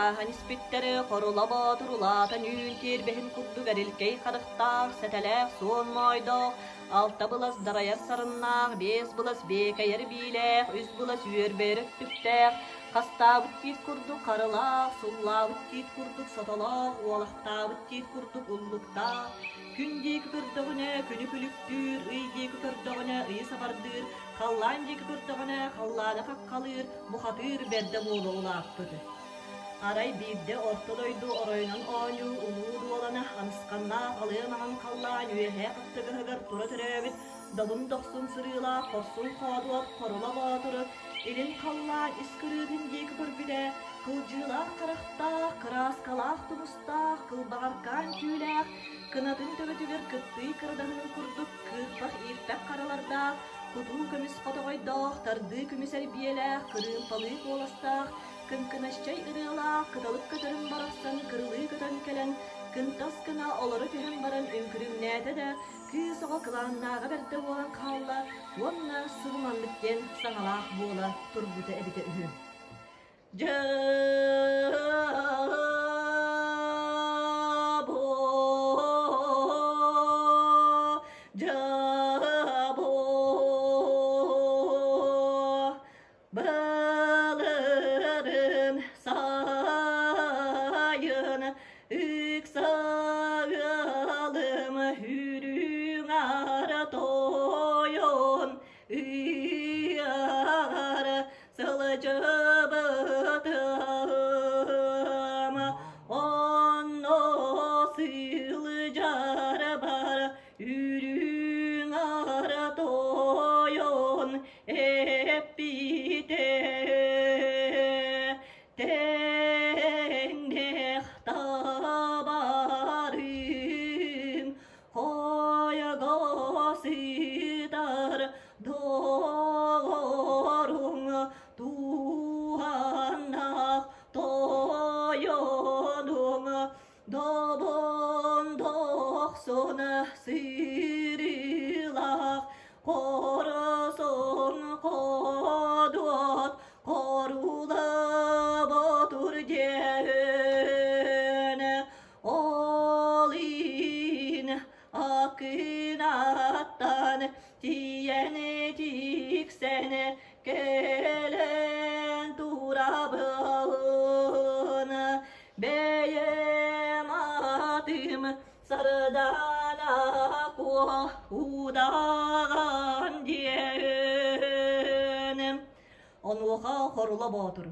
Ааһан испиттэрэ Хорула Боотур улаатан үүн тиэрбэһин курдук эрилкэй харахтаах, сэтэлээх суон моойдоох, алта былас дарайар сарыннаах, биэс былас биэкэйэр биилээх, үс былас үөрбэйэр өттүктээх, хастаабыт тиит курдук харылаах, суллаабыт тиит курдук сотолоох, уолахтаабыт тиит курдук уллуктаах, күн диэки көрдөҕүнэ күнү күлүктүүр, ый диэки көрдөҕүнэ ыйы сабардыыр, халлаан диэки көрдөҕүнэ халлааны хаххалыыр, бухатыыр бэрдэ буола улааппыт. Арай биирдэ орто дойду оройунан оонньуу улуу дуолана анысханнаах алыа маҥан халлаан үөһээ хаттыгаһыгар тура төрөөбүт добун дохсун сырыылаах хорсун хоодуот Хорула Боотуру илин халлаан ис кырыытын диэки көрбүтэ, кылдьыылаах харахтаах, кырааскалаах тумустаах, кылбаҕаркаан түүлээх, кынатын төбөтүгэр кыптый кырадаһынын курдук кыырпах иирпэх харалардаах, кутуу көмүс хотоҕойдоох, тардыы көмүс эрбиэлээх, кырыымпалыы куоластаах, кыҥкынасчай ырыалаах, кыталык көтөрүн барахсан кырылыы көтөн кэлэн, кынтас гына олоро түһэн баран үҥкүрүҥнээтэ да, кыыс оҕо кылааннааҕа бэрдэ буолан хаалла уонна субуманнык диэн саҥалаах буола турбута эбитэ үһү. Дьаабо, Баларын сайын ыксалым үрүҥ ара тойон ыар сылдьыбытым онно сылдьар бар үрүҥ ара тойон эппитэ тэҥнээх табарым хойго сытар доҕоруҥ туһаннаах тойонуҥ Добун дохсун сырыылаах хорсун ходуот хорула ботур диэн ол иһин акынаттан тиийэн тиксэн кэлэн турабын Бэйэм атым Сардаана Куо удаҕан диэн Онуоха Хорула Боотур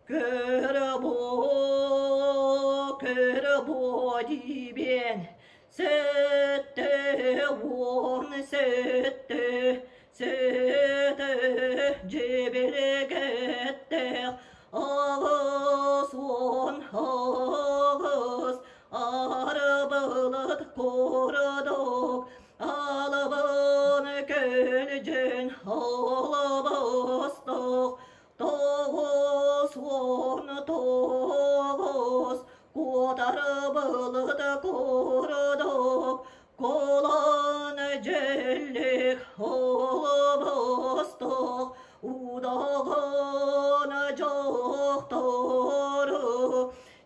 Көрө буо, көрө буо диибин Сөттө уон сөттө, сөтө дьибиргэттээх 80 аҕыс арыбылыт курдук алыбын көлдьүн алыбыстах 99 куотар былыт курдук Кулан дьэллик олобостох удаҕан дьохтору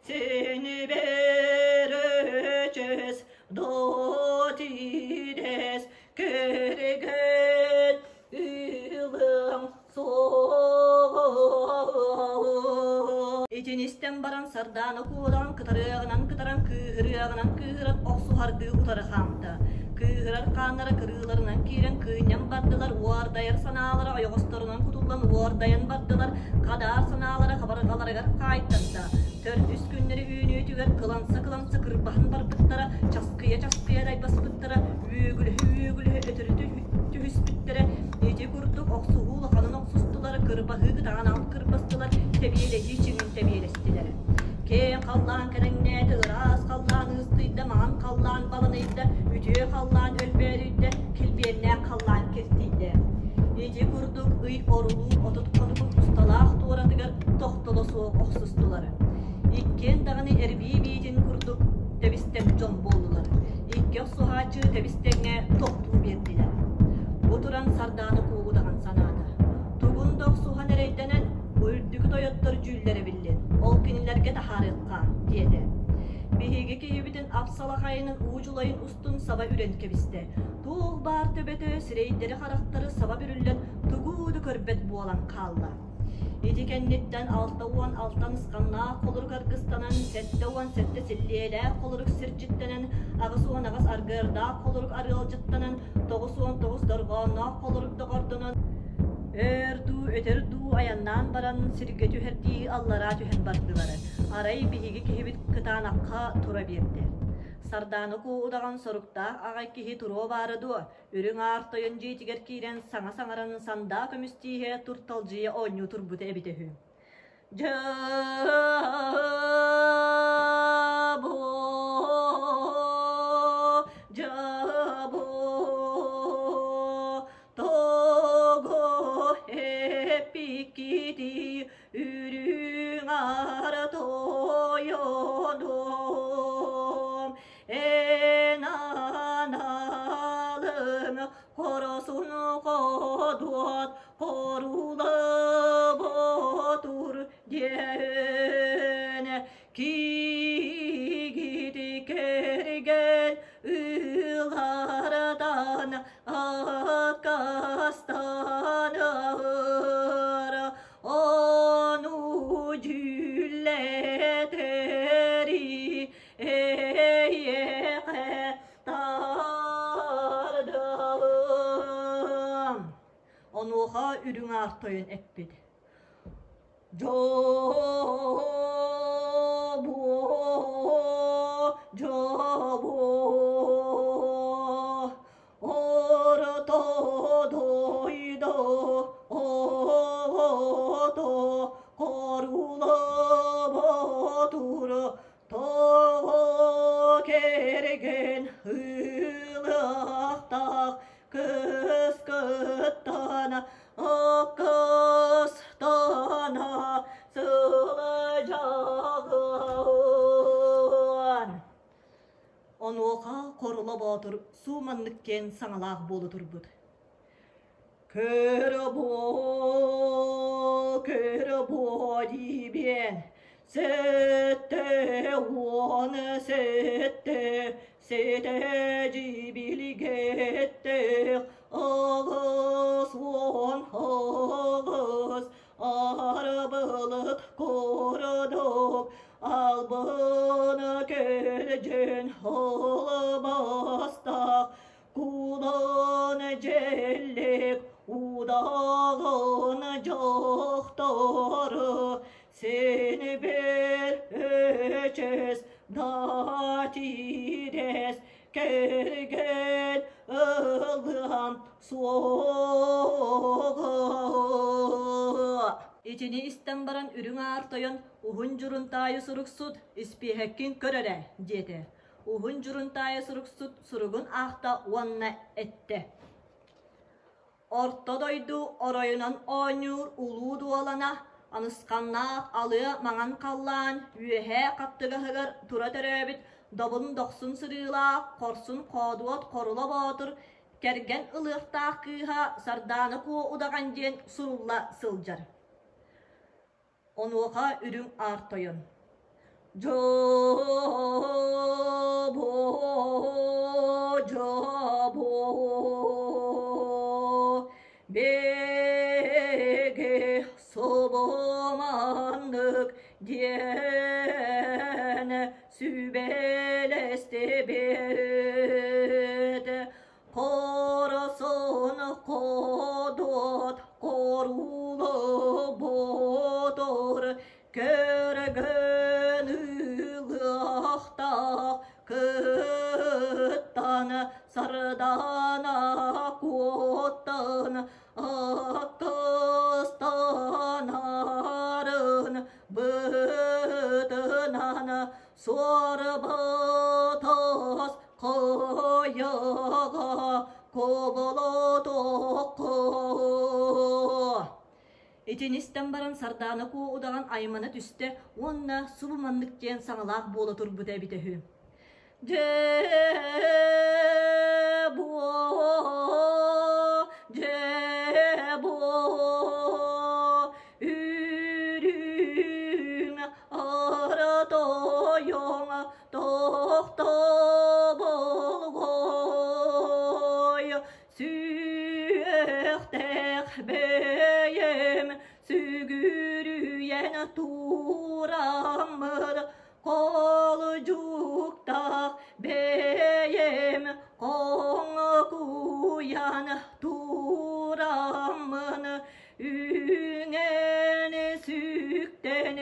син беречес дотиdes кэргэн ылым Итини истэн баран Сардаана куолаан кытарыаҕынан кытаран кыыһырыаҕынан кыыһыран охсуһардыы утары хаамта. Кыыһырар хааннара кырыыларынан киирэн кыынньан бардылар, уордайар санаалара ойоҕосторунан кутуллан уордайан бардылар, хадаар санаалара хабарҕаларыгар хаайтарда. Төрдүс күннэри үүнүүтүгэр кыланса-кыланса кырбаһан барбыттара, часкыйа-часкыйа дайбаспыттара, үөгүлэһэ-үөгүлэһэ өтөрүтэ түһүспүттэрэ. Ити курдук охсуһуу улаханын охсустулар, кырбаһыы кытаанаҕын кырбастылар, тэбиэлэһии чиҥин тэбиэлэстилэр. Киэҥ халлаан кэрэҥнээтэ, ыраас халлаан ыыстыйда, маҥан халлаан баланыйда, үтүө халлаан өлбөөдүйдэ, килбиэннээх халлаан киртийдэ. Ити курдук ый орулуур 30 хонугун усталаах туоратыгар тохтоло суох охсустулар. Иккиэн даҕаны эрбии биитин курдук тэбистэҥ дьон буоллулар. Икки охсуһааччы тэбистэҥҥэ тохтуу биэрдилэр. Бу туран Сардаана куугудаҕын санаата. Тугун да охсуһан эрэйдэнэн, бу үрдүкү тойоттор дьүүллэрэ биллин. Ол кинилэргэ таһаарыахха, диэтэ. Биһиги киһибитин апсалахайынан уу дьулайын устун саба үрэн кэбистэ. Туох баар төбөтө, сирэйдэри-харахтары саба бүрүллэн тугу да көрбөт буолан хаалла. Ити кэнниттэн 66 нысханнаах холорук аргыстанан, 77 силлиэлээх холорук сирдьиттэнэн, 88 аргыардаах холорук арыалдьыттанан, 99 дорҕоонноох холорук доҕордонон, өр дуу, өтөр дуу айаннаан баран сиргэ түһэрдии аллараа түһэн бардылар. Арай биһиги киһибит кытаанахха тура биэрдэ. Сардаана Куо удаҕан соруктаах аҕай киһи туруо баара дуо, Үрүҥ Аар Тойон дьиэтигэр киирэн саҥа саҥаран сандаа көмүс тииһэ турталдьыйа оонньуу турбута эбитэ үһү. Дьабо, дьабо, того эпикити үрүҥ аар тойонум Эн аналыҥ хоросун ходуот хоруула ботур диэн кигит кэргэн ыларатан аккастанар ону дьүүллэтэри эйиэхэ тардым. Онуоха үрүҥ аар тойон эппит: Дьобуо, дьобуо, орто дойду оҕото хоруулаботур Тоҕо кэргэн ылыахтаах кыскыттан аккастана сылдьаҕын. Онуоха Хорула Боотур суу маннык диэн саҥалаах буола турбут. Көрө буо, көрө буо диибиэн, 77 сэтэ дьибилигэттээх 88 арбылыт курдук албын көлдьүн албастаах Кулан дьэллик удаҕын дьохтору син бир өчөс да тирэс кэргэн ылыам суоҕа. Итини истэн баран Үрүҥ Аар Тойон уһун дьурунтаайы суруксут испиэһэккин көр эрэ диэтэ. Уһун Дьурунтаайа суруксут суругун аахта уонна эттэ: «Орто дойду оройунан оонньуур улуу дуолана, анысханнаах алыа маҥан халлаан үөһээ хаттыгаһыгар тура төрөөбүт добун дохсун сырыылаах хорсун хоодуот Хорула Боотур кэргэн ылыахтаах кыыһа Сардаана Куо удаҕан диэн сурулла сылдьар. Онуоха Үрүҥ Аар Тойон: «Дьобуо, дьобуо, биһиги субуманнык диэн сүбэлэстибит. Хоросун ходуот хоруулу ботур көргөн ылыахтаах кыттан сардаана куоттан аккыстанарын бытынан суорбатас Хайаҕа коболотоххо Итини истэн баран Сардаана Куо удаҕан аймана түстэ уонна субу маннык диэн саҥалаах буола турбута эбитэ үһү. Дьэ буо, дьэ буо, үрүҥ. Сүһүөхтээх бэйэм сүгүрүйэн тураммын Холдьуктаах бэйэм хоҥкуйан тураммын Үҥэн сүктэн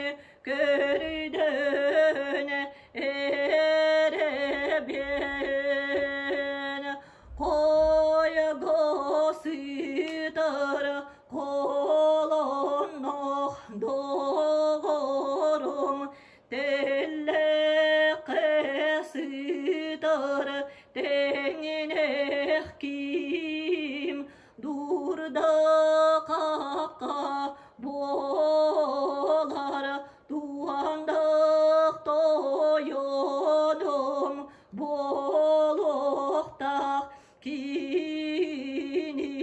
көрдөн эрэбин Хойго сытар холоннох доҕорум Тэллэххэ сытар тэҥнэх киим Дурда хахха буолар туһандах тойонум буолуохтаах кини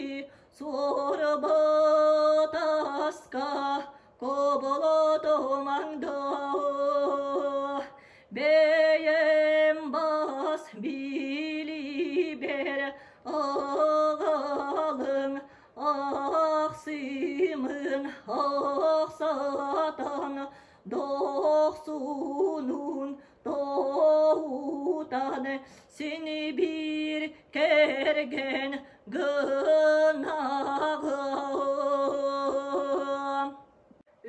суорбатаска коболотумаҥда бэйэм бас билибэр аҕалыҥ ахсымын ахсатан дохсунун тоһутан сини биир кэргэн гынаҕын.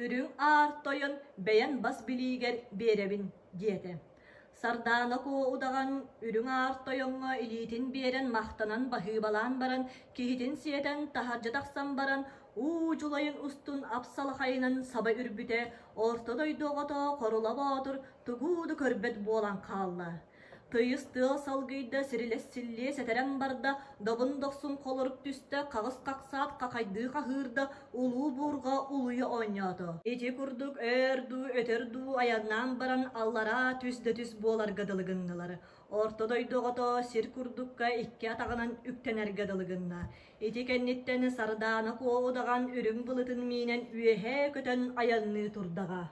Үрүҥ Аар Тойон бэйэн бас билиигэр биэрэбин диэтэ. Сардаана Куо удаҕан Үрүҥ Аар Тойоҥҥо илиитин биэрэн махтанан баһыыбалаан баран киһитин сиэтэн таһырдьа тахсан баран уу дьулайын устун апсалахайынан саба үрбүтэ орто дойду оҕото Хорула Боотур тугу да көрбөт буолан хаалла. Тыйыс тыал салгыйда, сирилэс силлиэ сэтэрэн барда, добун-дохсун холорук түстэ, хаҕыс хахсаат хахайдыы хаһыырда, улуу буурҕа улуйа оонньоото. Ити курдук өөр дуу, өтөр дуу айаннаан баран аллараа түс да түс буоларга дылы гыннылар. Орто дойду оҕото сир курдукка икки атаҕынан үктэнэргэ дылы гынна. Ити кэнниттэн Сардаана Куо удаҕан үрүҥ былытын миинэн үөһээ көтөн айанныы турдаҕа.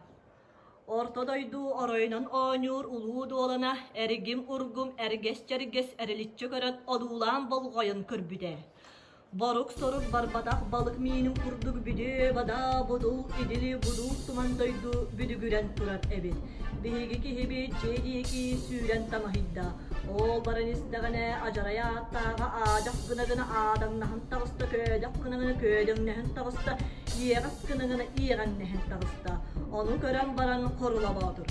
Орто дойду оройунан оонньуур улуу дуолана эргим-ургум эргэс-чэргэс эриличчи көрөн одуулаан болҕойон көрбүтэ. Борук-сорук барбатах балык миинин курдук бүдүө-бадаа будул идили будул туман дойду бүдүгүрэн турар эбит. Биһиги киһибит дьиэ диэки сүүрэн тамаһыйда. Ол баран истэҕинэ адьарай ааттааҕа аадьах гына-гына аадаҥнаһан таҕыста, көөдөх гына-гына көөдөҥнөһөн таҕыста, иэҕэс гына-гына иэҕэҥнэһэн таҕыста. Ону көрөн баран Хорула Боотур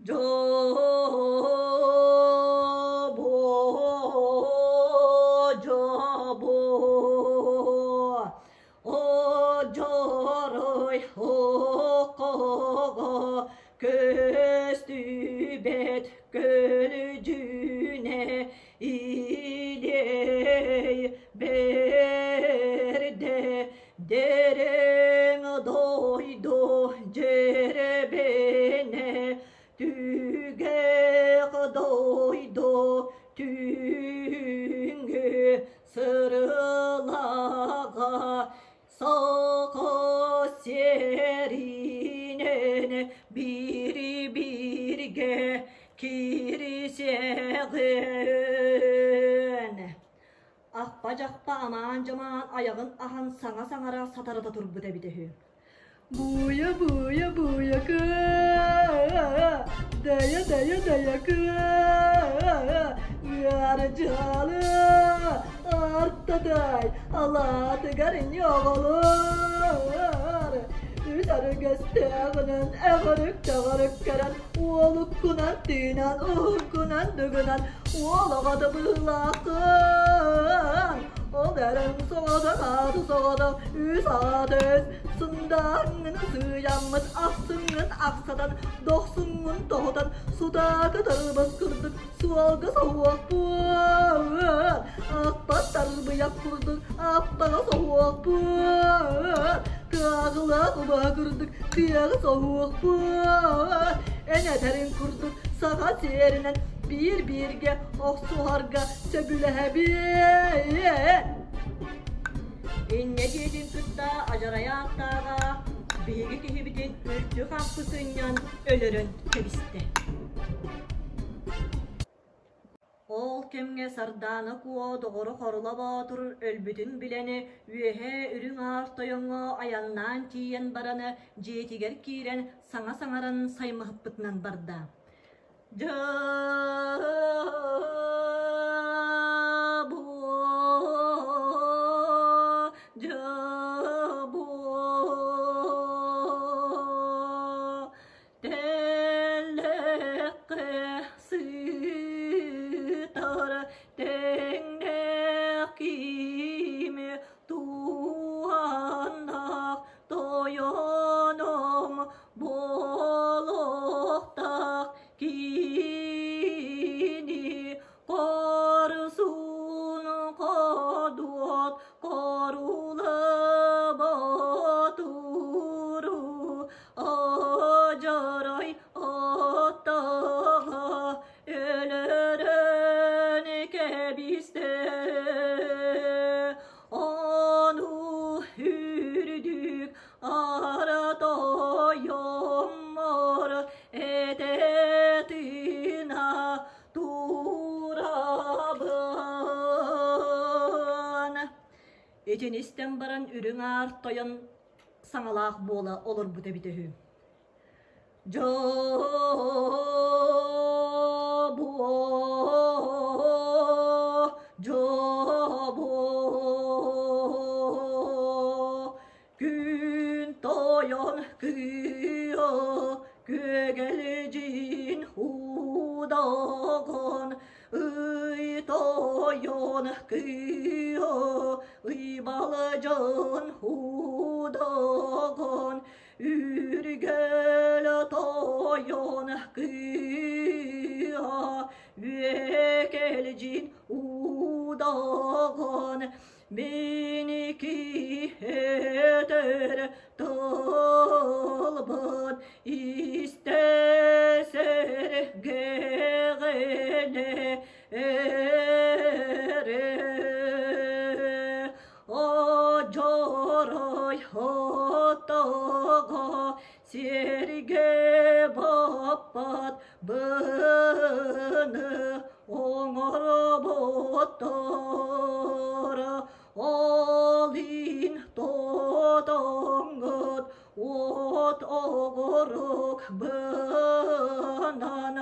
Дьобуо, дьобуо, о дьоруй окоҕо көстүбэт көлдьүнэ илиэй бэрдэ Дириҥ дойду дьирэбинэ түгэх дойду түүҥҥү сырылаҕа саха сиэринэн биир-бииргэ киирсэҕин. Аппа-дьаппа амаан-дьамаан айаҕын аһан саҥа саҥара сатарата турбут эбитэ үһү. Буйа, буйа, буйака, дая, дая, даяка, ыардьалы, артадай, алаатыгар ньоҕолор, үс арыгастааҕынан эҕирик-тэҕирик көрөн, уолуккунан тыынан, уһуккунан дугунан Уол оҕото быһыылааххын, ол эрэн соҕотох ааты соҕотох үс аат өс, сындааҥҥын сыыйаммыт ахсыҥҥын ахсатан, дохсуҥҥун тоһутан, сутаакы тарбас курдук суолга соһуохпун, аппат тарбыйах курдук аппаҕа соһуохпун, кыаҕылаах убаһа курдук тыаҕа соһуохпун, эн этэриҥ курдук саха сиэринэн биир-бииргэ охсуһарга сөбүлэһэбин. Инньэ диэтин кытта адьарай ааттааҕа биһиги киһибитин үрдүк аппы сынньан өлөрөн кэбистэ. Ол кэмҥэ Сардаана Куо доҕоро Хорула Боотур өлбүтүн билэн, үөһээ Үрүҥ Аар Тойоҥҥо айаннаан тиийэн баран, дьиэтигэр киирэн саҥа саҥаран саймаһыппытынан барда. Дьабуо, дьабуо, тэллэххэ сытар тэҥнээх ким туһаннаах тойоном буолуохтаах кини хорсун ходуот хорула ботуру Одьорой оттоҕо өлөрөн кэбистэ Ону үрдүк ара тойоммор этэ-тыына турабын. Итини истэн баран үрүҥ аар тойон саҥалаах буола олорбут эбитэ үһү. Дьобуо, дьобуо, күн тойон кыа күөгэлдьин удаган ый тойон кыа ыйбалдьын удаган Үргэл тойон кыа үөкэлдьин удаган Миники этэр тылбын истэ сэргэҕинэ эрэ Одьорой оттоҕо сиргэ баппат быны оҥорбуттар Олин тотоҥҥут от оҕурук бынан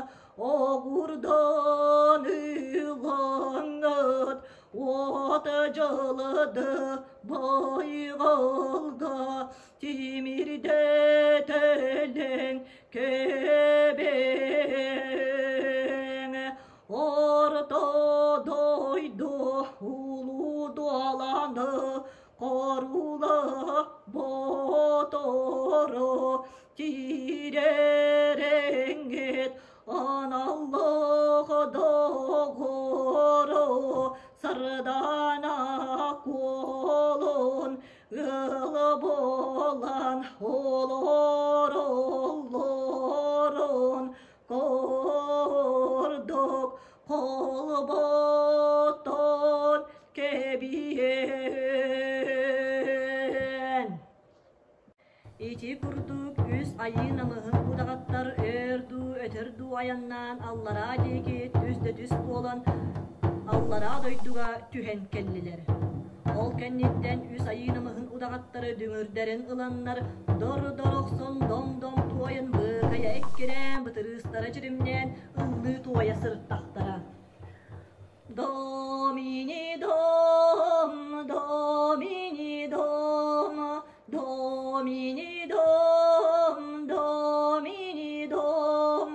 оҕурдан ылаҥҥыт от дьылыды байҕалга тимирдэтэлэҥ кэбэҥ Орто дойду улуу дуоланы хорула ботору тирэрэҥҥит аналлаах доҕору Сардаана куолун ыал буолан олороллорун курдук холботон кэбиһэн. Ити курдук үс айыы намыһын удаҕаттар өөр дуу, өтөр дуу айаннаан аллараа диэки түс да түс буолан аллараа дойдуга түһэн кэллилэр. Ол кэнниттэн үс айыы намыһын удаҕаттары дүҥүрдэрин ыланнар дор-дор охсон дом-дом туойан быыкайа эккирээн бытырыыстара дьиримнээн ыллыы туойа сырыттахтара. Домини дом, домини дом, домини дом, домини дом,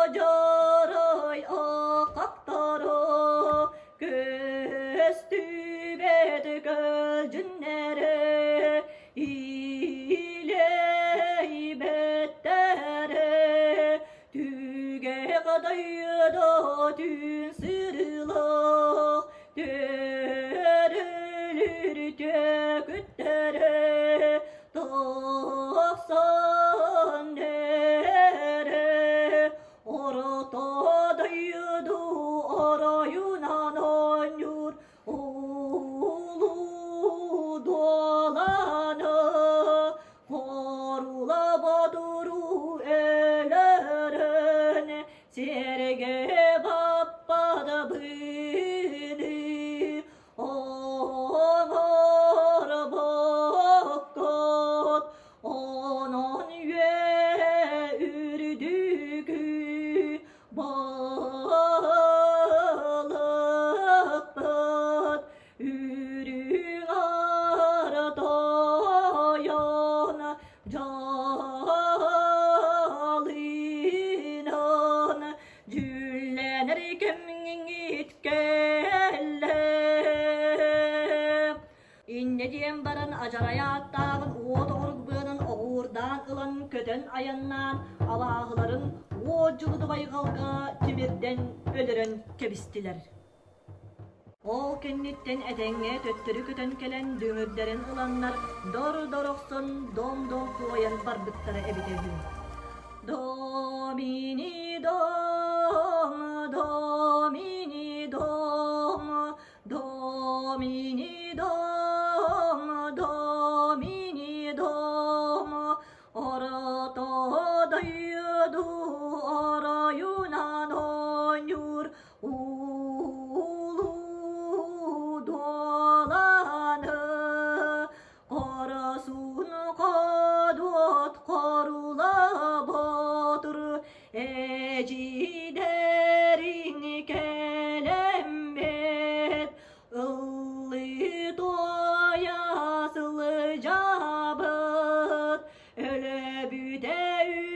Одьорой акактары көстүбэт көлдьүннэри илэйбэттэрэ түгэх дойдулары. Адьарай ааттааҕын уот оҕурук быанан оҕуурдаан ылан көтөн айаннаан абааһыларын уот дьулуду байҕалга тимирдэн өлөрөн кэбистилэр. Ол кэнниттэн этэҥҥэ төттөрү көтөн кэлэн дүҥүрдэрин ыланнар дор-дор охсон дом-дом туойан барбыттара эбитэ үһү. Домини дом, домини дом, домини дом, домини дом, орото дойду оройунан оонньуур Улуу дуоланы Хоросун ходуот хорула ботур Эдьиийдэрин кэлэммит Ыллыы туойа сылдьабыт Өлөбүтэ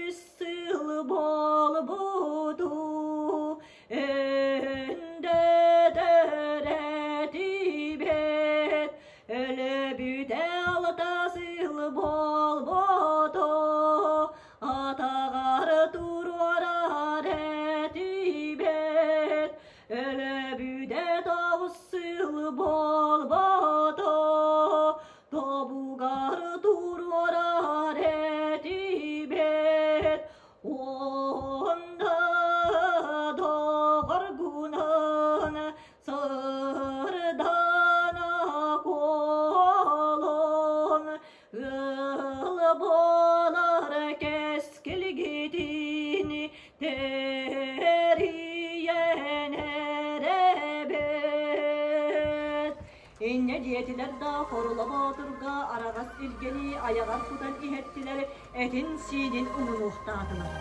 үс сыл буолбуту Өндөтөр этибит Өлөбүтэ алта сыл буолбуту Атаҕар туруорар этибит Өлөбүтэ тоҕус сыл буолбуту Тобугар туруорар этибит Уонна доҕоргунан сырдана куолун ыал буолар кэскилгитин тэрийэн эрэбит. Инньэ диэтилэр да Хорула Боотурга араҕас илгэни айаҕар тутан иһэттилэр, этин-сиинин умунуохтаатылар.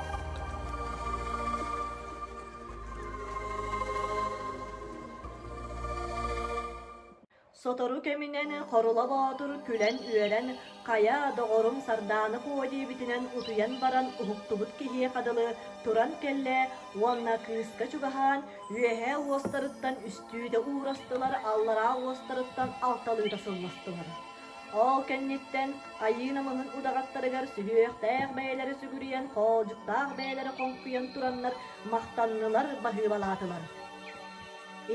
Сотору кэминэн Хорула Боотур күлэн-үөрэн, хайа, доҕорум Сардаана Куо диэбитинэн утуйан баран уһуктубут киһиэхэ дылы туран кэллэ уонна кыыска чугаһаан, үөһээ уостарыттан үстүүтэ уурастылар, аллараа уостарыттан алталыыта сылластылар. Ол кэнниттэн Айыы намыһын удаҕаттарыгар сүһүөхтээх бэйэлэрэ сүгүрүйэн, хоолдьуктаах бэйэлэрэ хоҥкуйан тураннар махтаннылар, баһыыбалаатылар.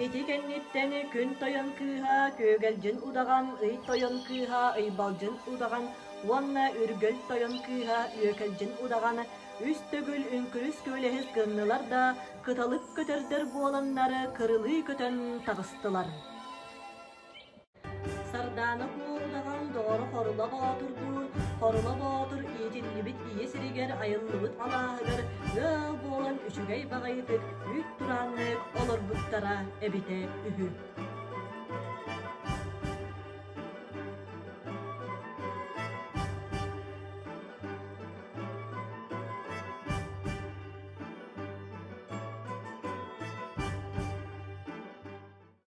Ити кэнниттэн Күн Тойон кыыһа Күөгэлдьин удаҕан, Ый Тойон кыыһа Ыйбалдьын удаҕан уонна Үргэл Тойон кыыһа Үөкэлдьин удаҕан үс төгүл үҥкүрүс күөлэһис гыннылар да, кыталык көтөрдөр буоланнар кырылыы көтөн таҕыстылар. Сардаана Куолудаҕан доҕоро Хорула Боотурдуун Хорула Боотур иитиллибит ийэ сиригэр айыллыбыт алааһыгар ыал буолан үчүгэй баҕайытык үүт турааннык олорбуттара эбитэ үһү.